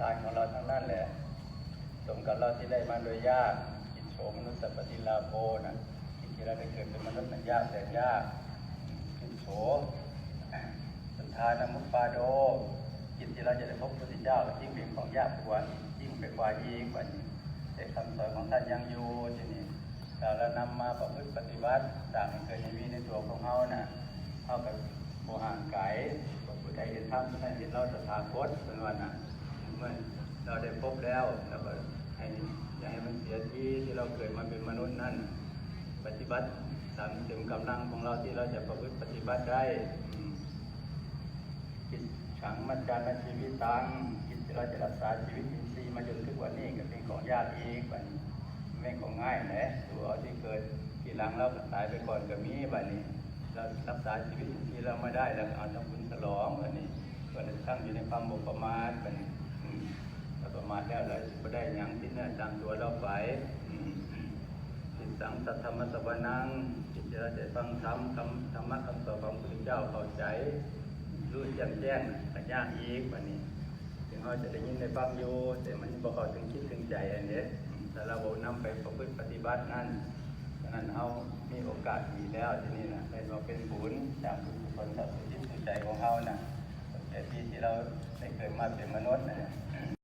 ທານຂອງເຮົາທັງນັ້ນແຫຼະ. ສົມກັບເຮົາທີ່ໄດ້ມາໂດຍຍາກ, ກິດໂສມະນຸດສະປະຕິລາໂພນະ, ກິດທີ່ເຮົາໄດ້ເກີດເປັນມະນຸດນັ້ນຍາກແສນຍາກ. ກິດໂສ ສັນທານະມຸບປາໂດ, ກິດທີ່ເຮົາຈະໄດ້ພົບພະພຸດທະເຈົ້າ ຍິ່ງເປັນຂອງຍາກກວ່າ, ຍິ່ງໄປກວ່າອີກ. ບັດນີ້ ແຕ່ຄຳສອນຂອງທ່ານຍັງຢູ່. ທີນີ້ ຖ້າເຮົານຳມາປະພຶດປະຕິບັດ ສ້າງໃຫ້ເກີດໃຫ້ມີໃນຕົວຂອງເຮົານະ, ເຮົາກໍບໍ່ຫ່າງໄກ. ຜູ້ໃດເຫັນທຳ ຜູ້ນັ້ນເຫັນເຮົາຕະຖາຄົດ ເພິ່ນວ່ານະ. ເມື່ອເຮົາໄດ້ພົບແລ້ວ ເຮົາກໍໃຫ້ ຢ່າໃຫ້ມັນເສຍທີທີ່ເຮົາເກີດມາເປັນມະນຸດນັ້ນ, ປະຕິບັດຕາມເຕັມກຳລັງຂອງເຮົາທີ່ເຮົາຈະປະພຶດປະຕິບັດໄດ້. ອືມ ກິດສັງມັດຈານະຊີວິຕັງ, ກິດທີ່ເຮົາຈະຮັກສາຊີວິດອິນຊີມາຈົນເຖິງທຸກວັນນີ້ ກໍເປັນຂອງຍາກອີກ. ບັດນີ້ ແມ່ນຂອງງ່າຍແຫຼະ, ຜູ້ເຮົາທີ່ເກີດທີຫຼັງ ເຮົາກໍຕາຍໄປກ່ອນກໍມີ. ບັດນີ້ ເຮົາຮັກສາຊີວິດທີ່ເຮົາມາໄດ້ ແລ້ວກໍເອົາທຳບຸນສະຫຼອງ. ບັດນີ້ ເພິ່ນຕັ້ງຢູ່ໃນຄວາມບໍ່ປະໝາດ. ບັດນີ້ ອືມ ຖ້າປະໝາດແລ້ວ ເຮົາຊິບໍ່ໄດ້ຫຍັງຕິດເນື້ອຕາມຕົວເຮົາໄປ. ອືມ ກິດສັງສັດທຳມະສະວະນັງ, ກິດທີ່ເຮົາຈະໄດ້ຟັງທຳ ທຳ ທຳມະຄຳສອນຂອງພະພຸດທະເຈົ້າເຂົ້າໃຈ ຮູ້ແຈ້ງແຈ້ງ ກໍຍາກອີກ. ບັດນີ້ ເຖິງເຮົາຈະໄດ້ຍິນໄດ້ຟັງຢູ່ ແຕ່ມັນບໍ່ເຂົ້າເຖິງຈິດເຖິງໃຈຫັ້ນເດ້. ຖ້າເຮົາບໍ່ນຳໄປປະພຶດປະຕິບັດນັ້ນ, ສະນັ້ນເຮົາມີໂອກາດດີແລ້ວ ທີນີ້ນະ ເອີ້ນວ່າເປັນບຸນ ສ້າງບຸນກຸສົນເຂົ້າສູ່ຈິດສູ່ໃຈຂອງເຮົານະ, ແຕ່ທີ່ ທີ່ເຮົາໄດ້ເກີດມາເປັນມະນຸດນະ.